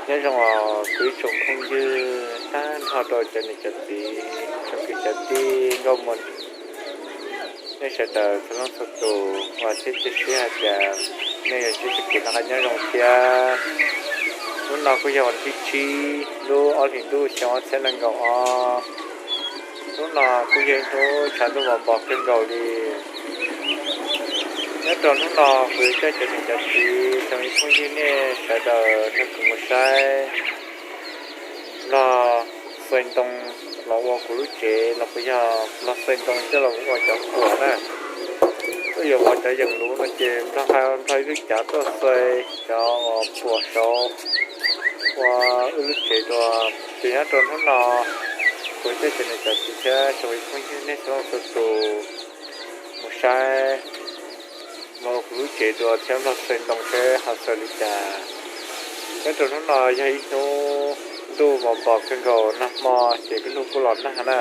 Nyob zoo os kuv ib tsoom phooj ywg tag nrho rau cov niam cov txiv, tsoom kwv cov tij nkauj muam, nej sawv daws txhua leej txhua tus uas thiab cia siab hais tias nej yuav ntsib txoj kev noj qab nyob zoo thiab. Hnub no kuj yog vas thib tsib lub ob hlis ntuj xyoo ob txhiab nees nkaum ob. Hnub no kuj yog ib hnub tshav ntuj mos npos kawg nkaus li. Nyob rau hnub no kuv yuav coj cov niam cov txiv tsoom phooj ywg nej sawv daws nrog kuv mus saib nplog xaws ntoo los ua kuv lub tsev los puas yog nplog xaws ntoo coj los ua cov puam na. Kuj yuav ua cov yeem luv no ces nplog nqa nplog ib lub cav tuaj xaws cov uas puam saud ua wb lub tsev dua. Ces nyob rau hnub no kuv coj cov niam cov txiv thiab tsoom phooj ywg nej txhua leej txhua tus mus saib, mus ua kuv lub tsev dua thiab nplog xaws ntoo seb ho xaws li cas. Nyob rau hnub no yog ib hnub ntuj mos npos kawg nkaus nag hmo ces kuj ntuj kuj los nag na.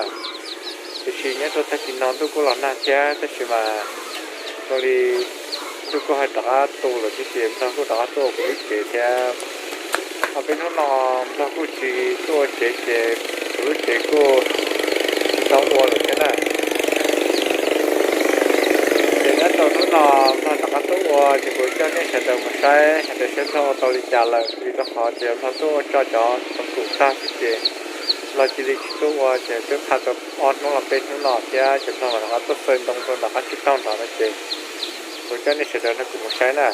Tiam sis nyob rau tag kis no ntuj kuj los nag thiab tab sis mas zoo li ntuj kuj ho rov qab tu lawm thiab ces nplog kuj rov qab tuaj ua kuv lub tsev thiab. Ho peb hnub no nplog kuj tsis tuaj ua tsev ces kuv lub tsev kuj tsis tau ua lawm thiab na. Ces nyob rau hnub no nplog rov qab tuaj ua ces kuv coj nej sawv daws mus saib hais tias saib nplog ua tau li cas lawm, vim rau qhov tias nplog tuaj ua tso cov poom kum tag xwb ces nplog cia li tsis tuaj ua ces twb qhia tau ob hnub los peb hnub no thiab ces nplog mam rov qab tuaj xaws ntoo rau nram qab tsib taug nrad no ces kuv coj nej sawv daws nrog kuv mus saib na.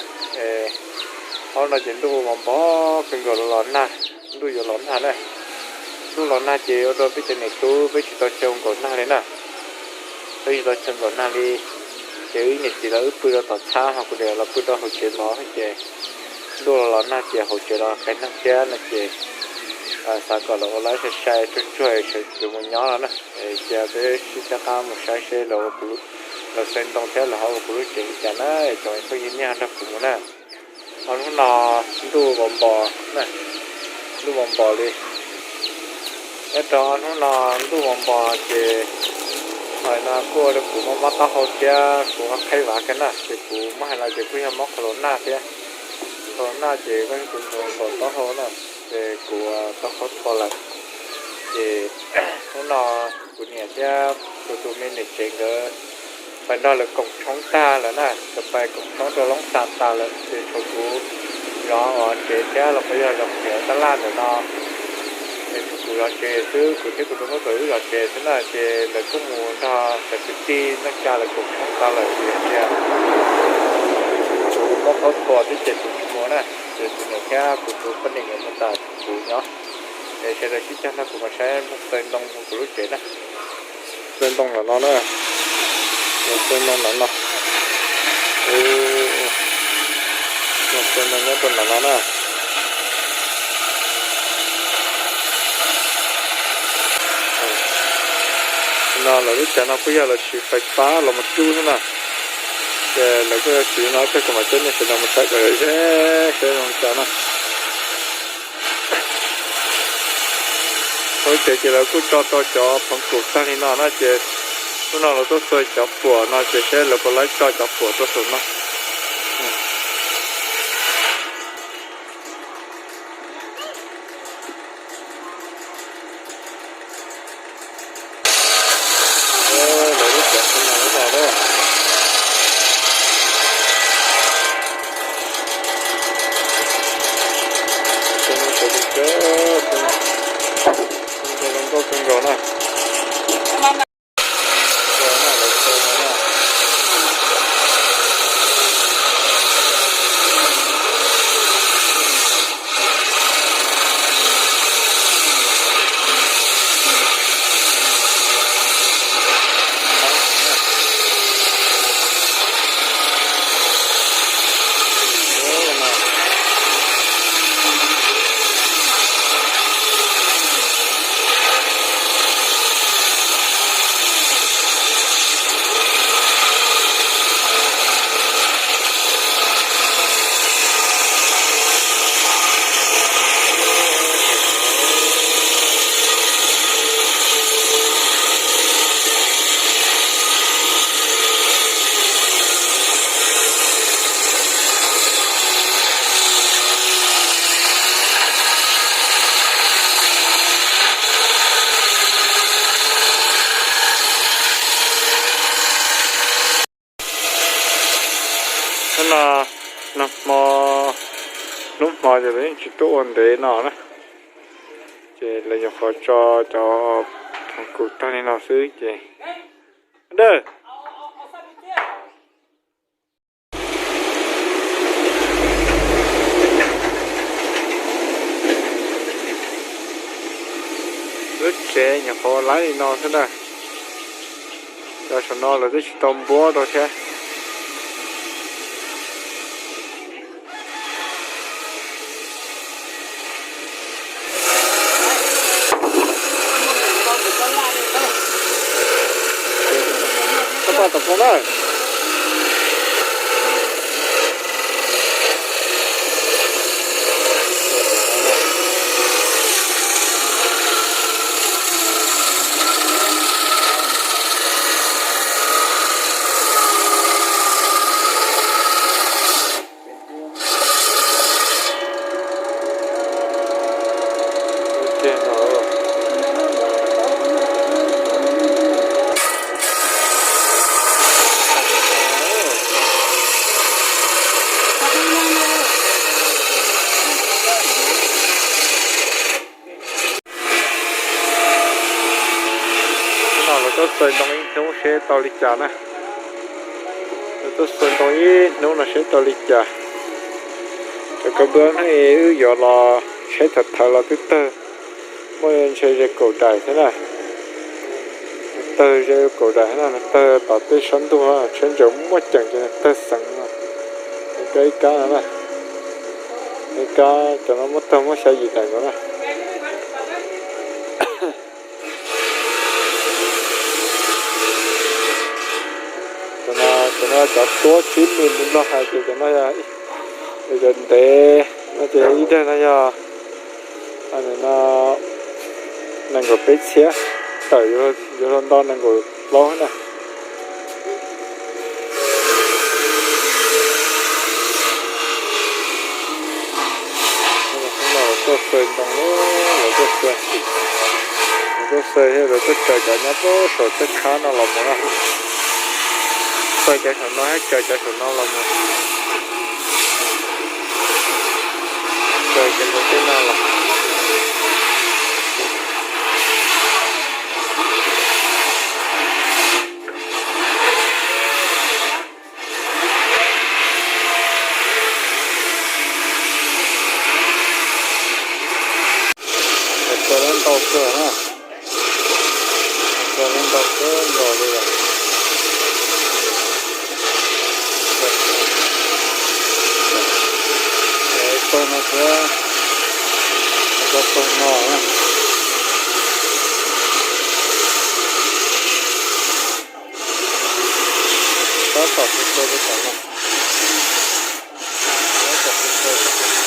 Ob no ces ntuj mos npos kawg nkaus los nag, ntuj yuav los nag na. Ntuj los nag ces ua rau peb cov niam tub peb tsis tau chaw nkaum nag li na. Peb tsis tau chaw nkaum nag li, ces wb niam txiv los wb pw rau tom txhab ho kuv niam los pw rau hauv tsev mov ces ntuj los los nag ces hauv tsev los qev nag thiab no ces xav kom lawv ua lawv sai sai tsuag tsuag sawv tsees mus nyob no na. Cia peb sib caj qab mus saib seb lawv xaws ntoo thiab lawv ho ua kuv lub tsev li cas na, es tsoom phooj ywg nej ho nrog kuv mus na. Ob hnub no ntuj mos npos, ntuj mos npos li. Nyob rau ob hnub no ntuj mos npos ces hais no kuj ua rau kuv mob mob taub hau thiab kuv qab qhaib vav kawg na, ces kuv muab hais los ces kuj yog mob qhov los nag thiab. Qhov los nag ces kuj yog kuv ntuav nkaus taub hau na, ces kuv taub hau rhuav lawm. Ces hnub no kuv niam thiab kuv tus me niam tsev nkawd pais nrog lawv koom tshoob tag lawm na, nkawd pais koom tshoob rau loob tas tas lawm ces tshuav kuv zov tsev thiab los puas yog zov qhiav tab laj ntawm no. Ces tshuav kuv zov tsev xwb, kuv thiab kuv tus muam tau wb zov tsev xwb na, ces lawv kuj mus nrog cov kwv tij neej tsa lawv koom tshoob tag lawm ces tias kuv mob taub hau thiab ces kuv tsis mus na, ces kuv niam thiab kuv tus poj niam nkawd mus tas kuv nyob. Es sawv daws sib cog nrog kuv mus saib nplog xaws ntoo kuv lub tsev na. Xaws ntoo ntawm no na, xaws ntoo ntawm no, xaws ntoo nyob rau ntawm no na. No lawv lub tsev no kuj yog lawv siv fais fab los mus cub xwb na. Ces lawv kuj yuav siv no, ces kuv mam coj nej sawv daws mus saib kom ze saib zoo li cas na. Lub tsev ces lawv kuj tso tau cov phoov kum tag li no na, ces hnub no lawv tuaj xaws cov puam no ces seb lawv puas laib tso cov puam rau saum no. Lawv lub tsev no na, zoo nkauj kawg nkaus na. Hnub hmo ces lawv yeej tsis tuaj ua ntev no na, ces lawv nyuam qhuav tso cov khoom kuj tag li no xwb ces lub tsev nyuam qhuav laib li no xwb na. Cov saum no lawv twb tsis tau npuab rau thiab. Hnub no lawv tuaj xaws ntoo ib hnub seb tau li cas na. Lawv tuaj xaws ntoo ib hnub no seb tau li cas. Cov kab npwb hnub ib wb yuav los tsheb thaum thawv los twb tawg, muaj ntshe ze kaum daim thiab na. Nws tawg ze kaum daim thiab na, nws tawg tom tej sab ntuj, tsheb ntsaws muaj ceem ces nws tawg xeev no. Nws kab ib kab no na, ib kab cov no muab tawg muab xya yim daim nkaus na. Cov no, cov no cov tuab tsib mis li Nplog hais ces cov no yog cov ntev no ces ib daim no yog no nees nkaum peb txhiab, tawm yuav luag nto nees nkaum plaub na. Lawv tuaj xaws ntoo, lawv tuaj xaws, lawv tuaj xaws thiab lawv tuaj tsaws cov nyob puag saum tej qhab no los mus na. Xaws cov saum no thiab tsaws cov saum no los mus. Tsaws cov saum tej no los. Tsaws lawv ntau kawg na, tsaws lawv ntau kawg nkaus li lawm. Tsaws pawg no thiab, tsaws pawg no na. Tab tom tsaws tsaws tom no. Tab tom tsaws tsaws tom no.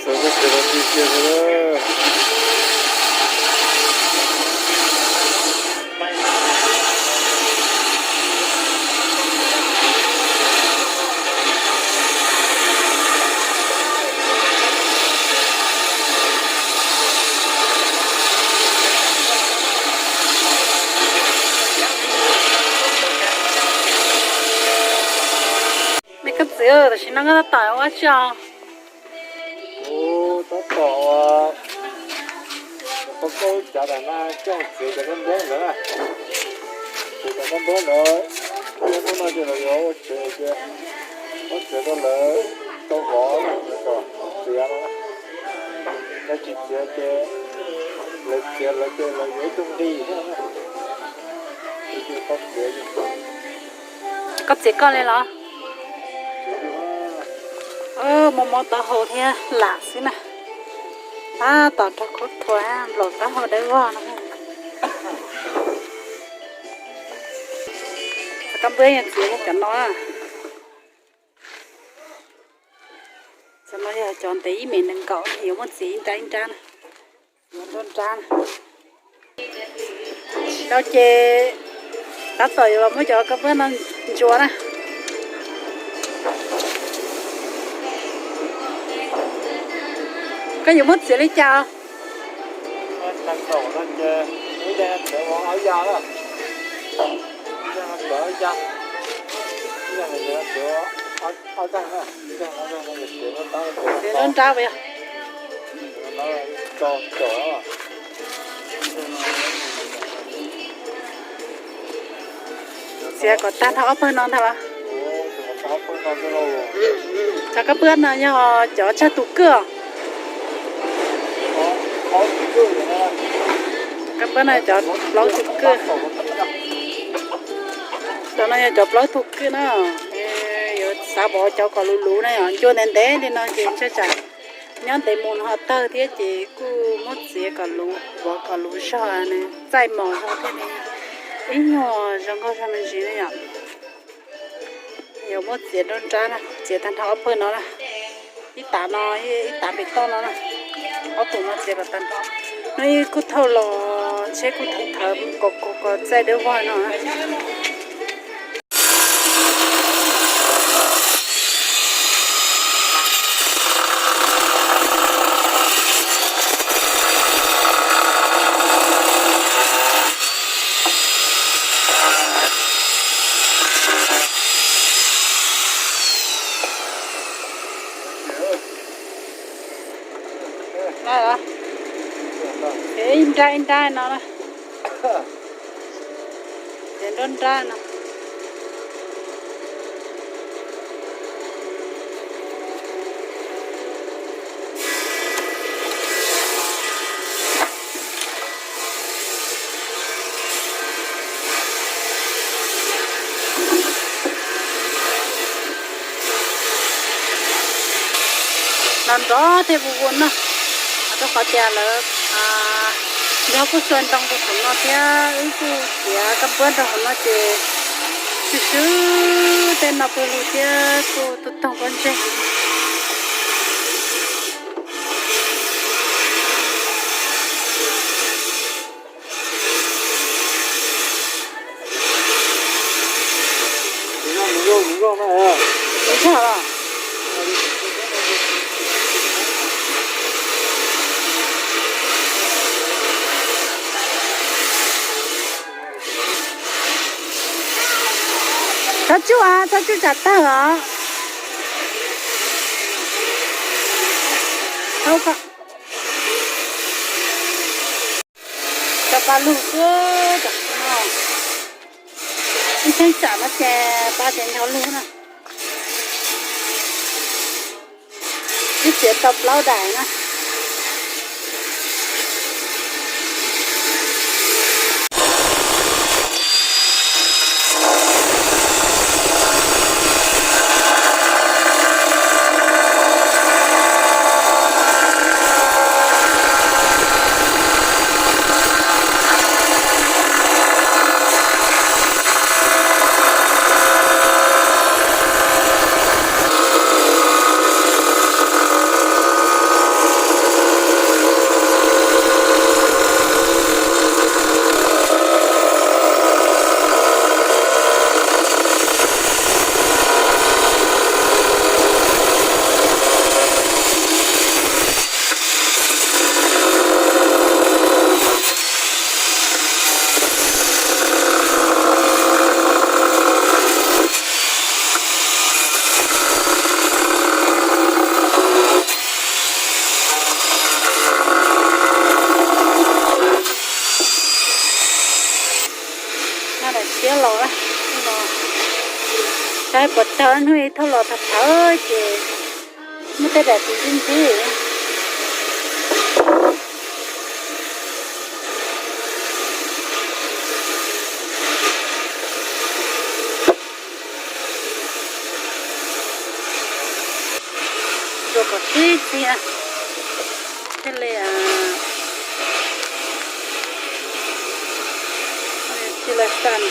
Txawm koj tsaws los ti tiag li. Me koj txiv, tam sim no koj tab tom ua dab tsi os? Kuv tab tom ua, kuv pab koj cav daim no coj txiav cov kab npwb ntawd na. Txiav cov kab npwb ntawd, hnub no ces lawv yuav ua tsev ces muab txiav rau lawv tau vov na, kom txiav no na. Yog tsis txiav ces lawv txiav lawv ces lawv yuav ib tug nqi thiab na. Ces tau txiav. Koj txiav koj li los? Mob mob taub hau thiab lam xwb na. Tab tom rau khub thuas nplaum taub hau dawb vog no. Kab npwb yog txiav cov no. Cov no yog cov ntev ib mev nees nkaum, yuav muab txiav ib nrab ib nrab na. Yuav nrab nrab na. Tsis tau ces tab tom yuav los muab cov kab npwb no ntsuas na. Koj yuav muab txiav li cas? Nees nkaum no ces ib daim txiav ob yam na. Nrab nrab puas yog? Txiav kom tag nrho ob pawg no ntag los? Cov kab pwab no yog cov tsawg tus kwj os? Kab pwab no cov plaub tus kwj. Cov no yog cov plaub tus kwj na. Yuav xav pom cov kom luv luv na yom, ncua ntev ntev li no ces ntshe tsam nyob ntev mus ho tawg thiab ces kuj muab txiav kom luv, pov kom luv zog, txaij mos zog thiab li. Ib nyuag zoo nkauj zog me ntsis na yom. Yuav muab txiav nrab nrab na, txiav tag nrho ob pawg no na. Ib tav no, ib tav pem toj no na. Ob tug no txiav kom tag nrho. Hnub ib kuj thauj los tsheb kuj thawv thawv kos kos kos txaij dawb vog no. Ces ib nrab ib nrab no na. Ces nrab nrab no. Nrov nrov thiab vus vus no, rau qhov tias lawv, yog kuj xuas ntoo rau hauv no thiab wb kuj txiav kab npuab rau hauv no ces swb swb tej no pw lug thiab kuj tuag tuag pob ntseg. Txhob tsuj, txhob tsuj tsam tawg os. Cov pa lug xwb, ib cheeb tsam no ces pa ces nrov lug na. Twb txiav tau plaub daim na. Noj daim siab los, saib puas tawg, hnub ib thauj los tag thawv ces muaj tej daim tsis ntsib ntsib. Ntsuas kom tib txiag thiaj li, tsis lawv xan.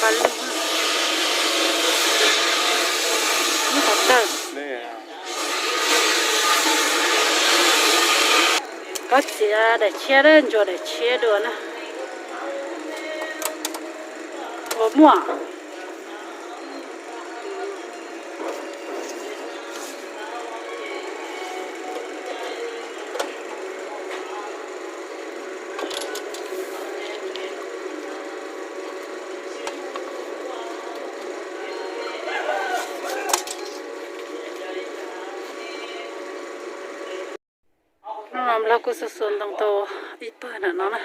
Lub qhov tawg. Koj txiav daim tshiab, ntsuas daim tshiab dua na. Ua muaj. Hnub no Nplog kuj xuas xuas ntoo tau ib pawg ntawm no na.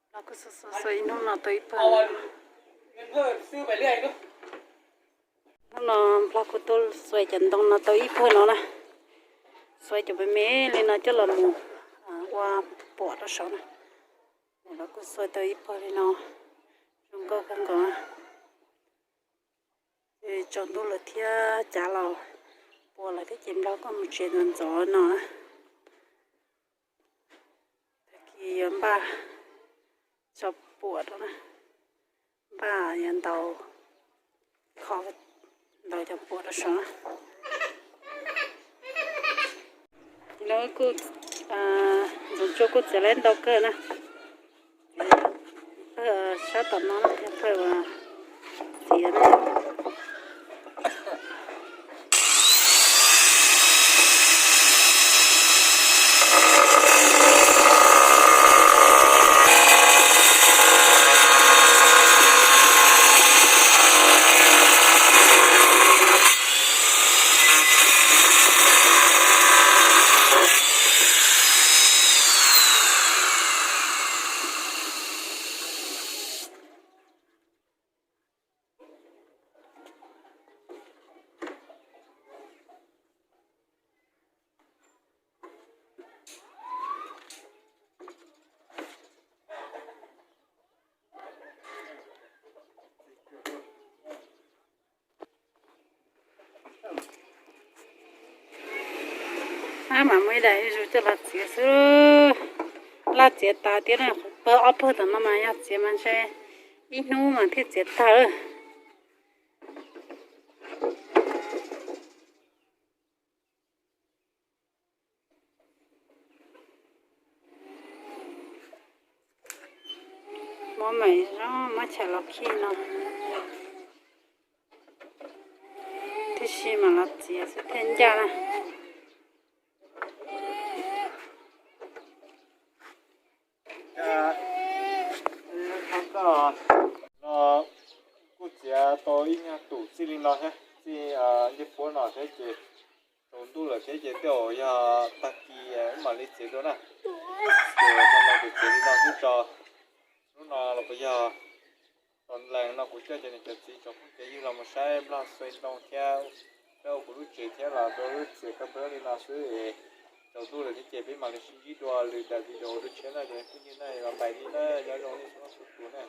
Nplog kuj xuas xuas xuas ib hnub no tau ib pawg. Hnub no Nplog kuj tuaj xuas cov ntoo no tau ib pawg no na. Xuas cov me me li no coj los mus ua puam rau saum na. Nplog kuj xuas tau ib pawg li no, zoo nkauj kawg nkaus. Tsaus ntuj lawm thiab cav los puas lawm thiab ces Nplog kuj mus tsev ntxov ntxov no. Tag kis yuav npaj tso puam rau na, npaj yuav ntaus, kho ntaus cov puam rau saum na. No kuj, ntxoov tsua kuj txiav lawm ntau kawg na. Sab tom no thiab pawg uas txiav na. Ab, mas muaj ib daim zuj zus coj los txiav xwb. Laj txiav tas thiab na, pawg ob pawg tom no mas yog txiav mas ntshe ib hnub mas thiaj txiav tag lawm. Muab maim zoo muab tshais los khi no, tib si mas los txiav xwb thiaj ncaj na. No kuj txiav tau ib nyuag tus txij li no thiab, txij ncej puab no thiab ces tsaus ntuj lawm thiab ces tej zaum yog tag kis wb mam li txiav dua na. Ces hmo no ces txiav li no xwb tso. Hnub no los puas yog tos nlees no kuv coj cov niam cov txiv tsoom phooj cov ywg los mus saib Nplog xuas ntoo thiab, saib ua kuv lub tsev thiab los rau lub txiav kab npawb li no xwb es tsaus ntuj lawm thiab ces peb mam li sib ntsib dua lwm daim video dua tshiab na cov phooj ywg na, los npais li na, nyob zoo nej txhua leej txhua tus na.